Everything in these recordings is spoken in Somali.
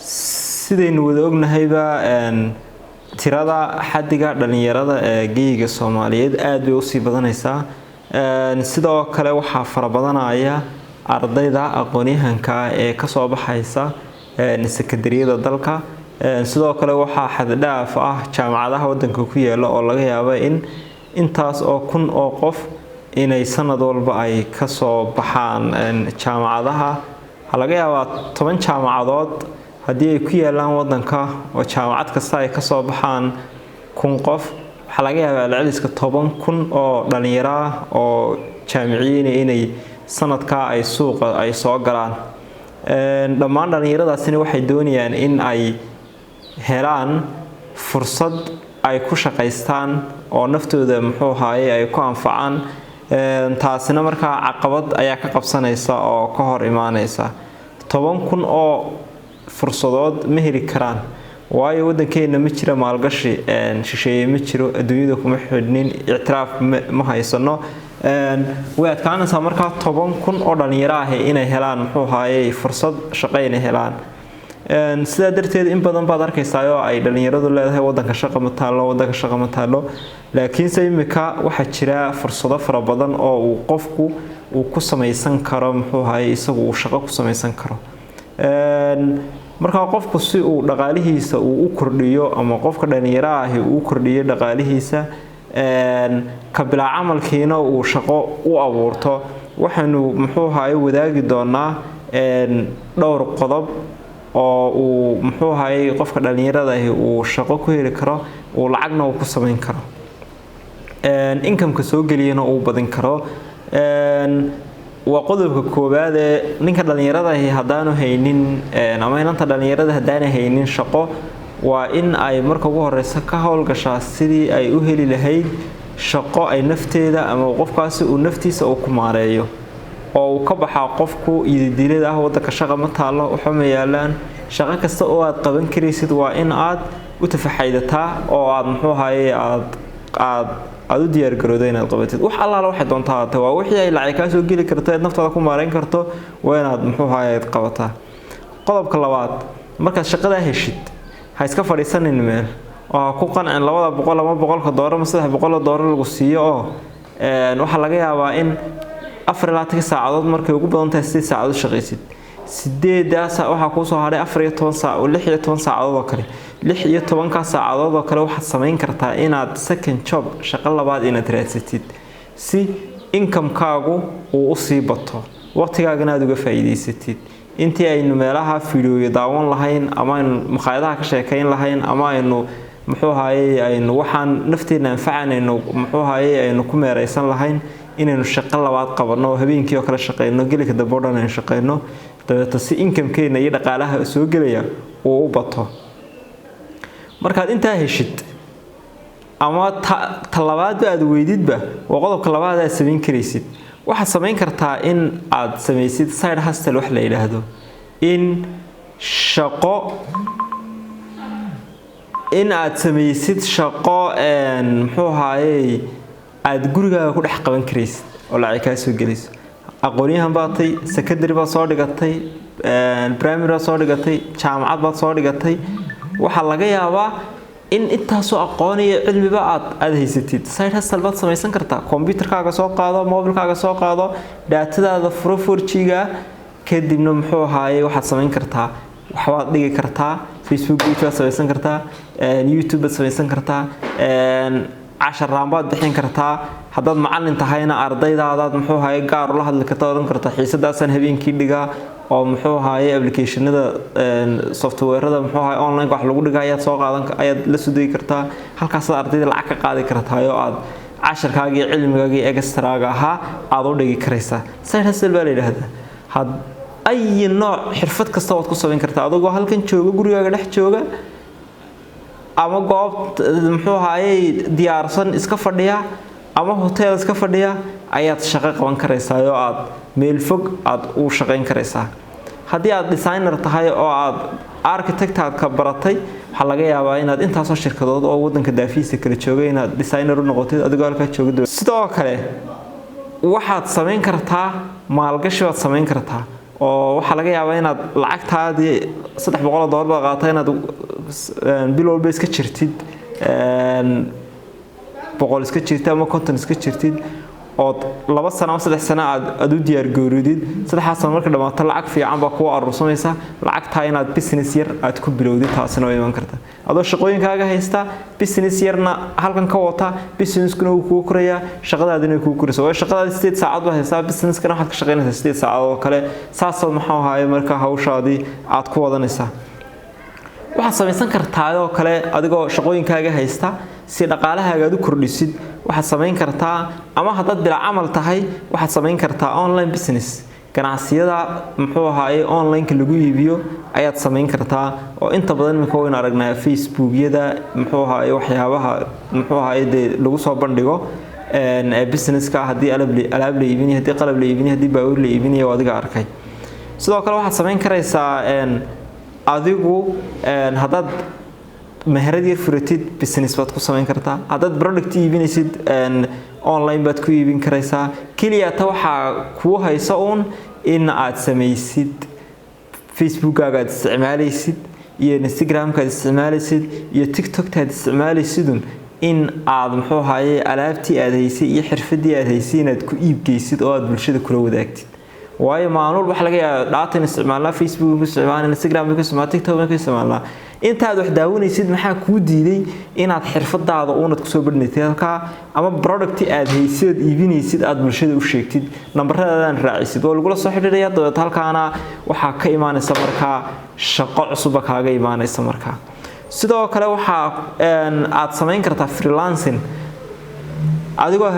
Sidaynu wada ognahayba, tirada xaddiga dhalinyarada ee geyiga Soomaaliyeed aada bay usii badanaysaa. Sidoo kale waxaa farabadanaya ardayda aqoon-yahanka ee kasoo baxaysa sekandariyada dalka. Sidoo kale waxaa xaddhaaf ah jaamacadaha wadanka ku yaala, oo laga yaabo in intaas oo kun oo qof inay sanad walba ay kasoo baxaan jaamacadaha. Waxaa laga yaabaa 10 jaamacadood haddii ay ku yaalaan wadanka oo jaamacad kasta ay kasoo baxaan 1000 qof, waxaa laga yaabaa celceliska 10,000 oo dhalinyaro ah oo jaamiciyiina inay sanadkaa ay suuqa ay soo galaan. Dhammaan dhalinyaradaasina waxay doonayaan in ay helaan fursad ay ku shaqaystaan oo naftooda, muxuu ahaaye, ay ku anfacaan. Taasina markaa caqabad ayaa ka qabsanaysa oo ka hor imaanaysa. 10,000 oo fursadood ma heli karaan, waayo wadankeena ma jira maalgashi shisheeye, ma jiro, adduunyada kuma xidhnin, ictiraaf ma haysano. Way adkaanaysaa markaa 10,000 oo dhalinyaro ah inay helaan, muxuu ahaaye, fursad shaqo inay helaan. Sidaa darteed in badan baad arkaysaa oo ay dhalinyaradu leedahay "Wadanka shaqa ma taallo, wadanka shaqa ma taallo." Laakiinse imika waxaa jira fursado fara badan oo uu qofku uu ku samaysan karo, muxuu ahaye, isagu uu shaqo ku samaysan karo. Markaa qofku si uu dhaqaalihiisa uu u kordhiyo, ama qofka dhalinyaro ahi uu u kordhiyo dhaqaalihiisa, ka bilaa camalkiina uu shaqo u abuurto, waxaynu, muxuu ahaye, wadaagi doonaa dhowr qodob oo uu, muxuu ahaye, qofka dhalinyarada ahi uu shaqo ku heli karo, uu lacagna uu ku samayn karo, income-ka soo geliyana uu badin karo. Waa qodobka koowaad ee ninka dhalinyarada ahi haddaanu haynin, ama inanta dhalinyarada haddaanay haynin shaqo, waa in ay marka ugu horeysa ka howlgashaa sidii ay u heli lahayd shaqo ay nafteeda ama qofkaasi uu naftiisa uu ku maareeyo, oo uu ka baxaa qofku yididilada ah "Wadanka shaqa ma taallo, waxba ma yaalaan." Shaqo kasta oo aad qaban karaysid waa in aad u tafaxaydataa oo aad, muxuu ahaye, aad u diyaargarowda inaad qabatid. Wax allaala waxay doontaa haatee, waa wixii ay lacag kaa soo geli karto eed naftaada ku maareyn karto, waa inaad, muxuu ahaye, qabataa. Qodobka labaad, markaad shaqadaa heshid, ha iska fadhiisanin meel oo ha ku qancin 200 ama 100-ka doolar ama 300 doolar lagu siiyo, oo waxaa laga yaabaa in 24-ka saacadood, markay ugu badan tahay 8 saacadood shaqaysid. Sideedaas waxaa kuusoo hadhay 14 saac, 16 saacadood oo kale. 16-kaa saacadood oo kale waxaad samayn kartaa inaad second job, shaqo labaad inaad raadsatid, si income-kaagu uu usii bato, waqtigaagana aad uga faa'iidaysatid. Intii aynu meelaha fiidiyooyo daawan lahayn, ama aynu makhaayadaha ka sheekayn lahayn, ama aynu, muxuu ahaye, aynu waxaan nafteena anfacanayno, muxuu ahaye, aynu ku meeraysan lahayn, inaynu shaqo labaad qabanno oo habeenkii oo kale shaqeyno, gelika dambe o dhan aynu shaqeyno, dabeeto si income-keena iyo dhaqaalaha soo gelaya uu u bato. Markaad intaa heshid, ama ta labaadba aad weydidba, waa qodobka labaad aad samayn karaysid. Waxaad samayn kartaa in aad samaysid side hustle wax la yidhaahdo, in shaqo in aad samaysid shaqo, muxuu ahaayey, aada gurigaaga ku dhex qaban karaysid oo lacag kaa soo gelayso. Aqoonyahan baad tay, secondary baad soo dhigatay, primary baad soo dhigatay, jaamacad baad soo dhigatay. Waxaa laga yaabaa in intaasoo aqoon iyo cilmiba aad haysatid. Side hustle baad samaysan kartaa. Computerkaaga soo qaado, mobilkaaga soo qaado, data-daada furo 4G-ga, kadibna, muxuu ahaaye, waxaad samayn kartaa, waxbaad dhigi kartaa. Facebook page baad samaysan kartaa, YouTube baad samaysan kartaa, casharaan baad bixin kartaa. Haddaad macalin tahayna, ardaydaadaad, muxuu ahaye, gaar ula hadli karta, odhan karta "Xiisadaasaan habeenkii dhigaa," oo, muxuu ahaye, applicationada, softwarada, muxuu ahaye, online wax lagu dhiga ayaad soo qaadan, ayaad la soo degi kartaa. Halkaasaad ardayda lacag ka qaadi kartaa oo aad casharkaagii, cilmigaagii extra-ga ahaa aad u dhigi karaysaa. Side hustle baa la yidhaahdaa. Had ay nooc xirfad kasta waad ku samayn kartaa adigoo halkan jooga, gurigaaga dhex jooga, ama goob, muxuu ahaayey, diyaarsan iska fadhiya, ama hotel iska fadhiya ayaad shaqo qaban karaysaa oo aad meel fog aad u shaqayn karaysaa. Haddii aad designer tahay oo aad architect aad ka baratay, waxaa laga yaabaa inaad intaasoo shirkadood oo wadanka daafihiisa kala joogay inaad designer u noqotid adigoo halkaa jooga. Sidoo kale waxaad samayn kartaa maalgashi baad samayn kartaa. Oo waxaa laga yaabaa inaad lacagtaadii $300 baad qaata, inaad bil walba iska jirtid 100 iska jirtid ama 50 iska jirtid, ood 2 sano ama 3 sano aad u diyaargowridid. 3daas sano marka dhamaato, lacag fiican baa kuwa aruursamaysa. Lacagtaa inaad business yar aad ku bilowdid, taasina way iman karta adoo shaqooyinkaaga haysta, business yarna halkan ka wata. Businesskuna wuu kuu korayaa, shaqadaadina way kuu koraysa, waayo shaqadaadi 8 saacad baad haystaa, businesskana waxaad ka shaqaynaysaa 8 saacadood oo kale. Saasaad, maxuu ahaaye, marka hawshaadii aad ku wadanaysaa. Waxaad samaysan kartaa oo kale, adigoo shaqooyinkaaga haysta, si dhaqaalahaaga aad u kordhisid, waxaad samayn kartaa, ama haddaad bila camal tahay, waxaad samayn kartaa online business. Ganacsiyada, muxuu ahaaye, online-ka lagu iibiyo ayaad samayn kartaa, oo inta badan iminka waynu aragnaa Facebookyada, muxuu ahaaye, waxyaabaha, muxuu ahaaye, dee lagu soo bandhigo businesska, haddii alaab la iibinayo, haddii qalab la iibinayo, haddii baabuur la iibinayo, adiga arkay. Sidoo kale waxaad samayn karaysaa adigu, haddaad meherad yar furatid, business baad ku samayn kartaa. Haddaad product iibinaysid, online baad ku iibin karaysaa. Keliya ta waxaa kuu haysa uun in aad samaysid Facebookkaaga aad isticmaalaysid iyo Instagramka aad isticmaalaysid iyo TikTokta aad isticmaalaysidun, in aad, muxuu ahaye, alaabtii aad haysay iyo xirfadii aad haysay inaad ku iibgeysid oo aad bulshada kula wadaagtid. Waayo maalin walba waxa laga yaabaa data isticmaalnaa, Facebook ku isticmaalnaa, Instagram ku isticmaalnaa, TikTok ku isticmaalnaa. Intaad wax daawanaysid, maxaa kuu diiday inaad xirfadaada uunad kusoo bandhigtid halkaa, ama product aad haysid ood iibinaysid aad bulshada u sheegtid, nambaradaadaan raacisid, waa lagula soo xidhiidhaya. Dabeet halkaana waxaa ka imaanaysa markaa shaqo cusubba kaaga imaanaysa. Markaa sidoo kale waxaa aad samayn kartaa freelancing. Adigoo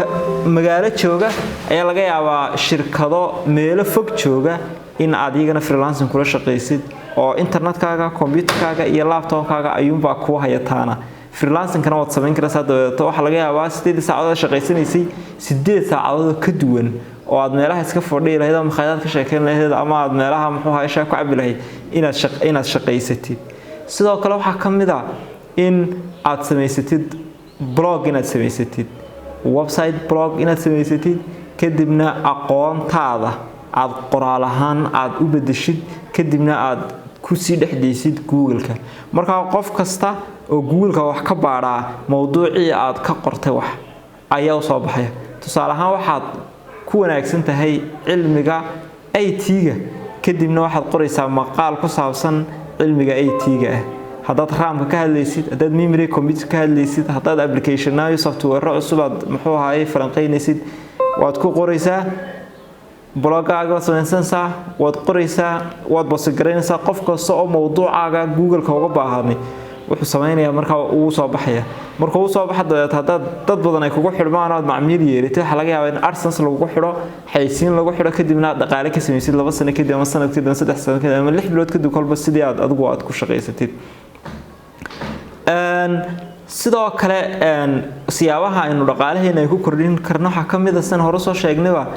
magaalo jooga ayaa laga yaabaa shirkado meelo fog jooga in aad iyagana freelancing kula shaqaysid, oo internetkaaga, computerkaaga iyo laptopkaaga ayuunbaa kuu hayataana. Freelancingkana waad samayn karaysaa. Dabeeto waxaa laga yaabaa 8dii saacadood shaqaysanaysay 8 saacadood ka duwan oo aad meelaha iska fadhiyi lahayd ama makhaayadaad ka sheekeyn lahayd ama aad meelaha, muxuu ahaa, shaah ku cabi lahayd, inaad shaqaysatid. Sidoo kale waxaa ka mid a in aad samaysatid blog, inaad samaysatid website, blog inaad samaysatid, kadibna aqoontaada aad qoraal ahaan aad u bedeshid, kadibna aad kusii dhexdaysid Google-ka. Markaa qof kasta oo Google-ka wax ka baadhaa, mowduucii aad ka qortay wax ayaa u soo baxaya. Tusaale ahaan, waxaad ku wanaagsan tahay cilmiga IT-ga, kadibna waxaad qoraysaa maqaal ku saabsan cilmiga IT-ga ah. Haddaad RAM-ka ka hadlaysid, haddaad memory computer ka hadlaysid, haddaad applicationayo software cusub aad, muxuu ahaayey, falanqaynaysid, waad ku qoraysaa blogaaga, waad samaysanaysaa, waad qoraysaa, waad post garaynaysaa. Qof kasta oo mowduucaaga Google-ka uga baahanay wuxuu samaynayaa markaa uu soo baxaya. Marka uu soo baxa, dabeet haddaad dad badan ay kugu xidhmaan oo aad macmiil yeelatid, waxaa laga yaabaa in AdSense lagugu xidho, xaysiin lagu xidho, kadibna aad dhaqaale ka samaysid 2 sano kadib ama sanad kadib ama 3 sano kadib ama 6 bilood kadib, kolba sidii aad adigu aad ku shaqaysatid. Sidoo kale siyaabaha aynu dhaqaalaheena ay ku kordhin karno waxaa ka mid a, sidan hore soo sheegnayba,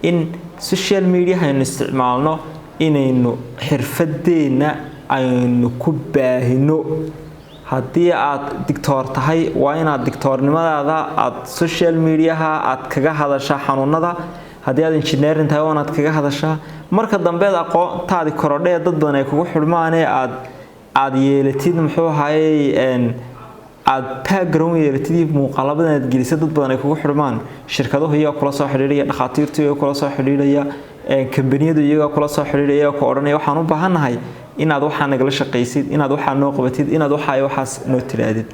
in social media aynu isticmaalno inaynu xirfadeenna aynu ku baahino. Haddii aad digtoor tahay, waa inaad digtoornimadaada aad social mediaha aad kaga hadashaa xanuunada. Haddii aad engineering tahay, waa inaad kaga hadashaa. Marka dambeed aqoontaadi korodhee, dad badan ay kugu xidhmaanee, aad yeelatid, muxuu ahaayey, aad background yeelatid iyo muuqaalo badan aad gelisay, dad badan ay kugu xidhmaan, shirkaduhu iyaga kula soo xidhiidhaya, dhakhaatiirtu iyaga kula soo xidhiidhaya, kambaniyadu iyaga kula soo xidhiidhaya, iyaga ku odhanaya: "Waxaan u baahannahay inaad waxaa nagala shaqaysid, inaad waxaa noo qabatid, inaad waxaa waxaas noo tiraadid."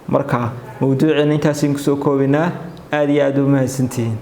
Marka mawduuceena intaasaynu kusoo koobaynaa. Aada iyo aada u mahadsantihiin.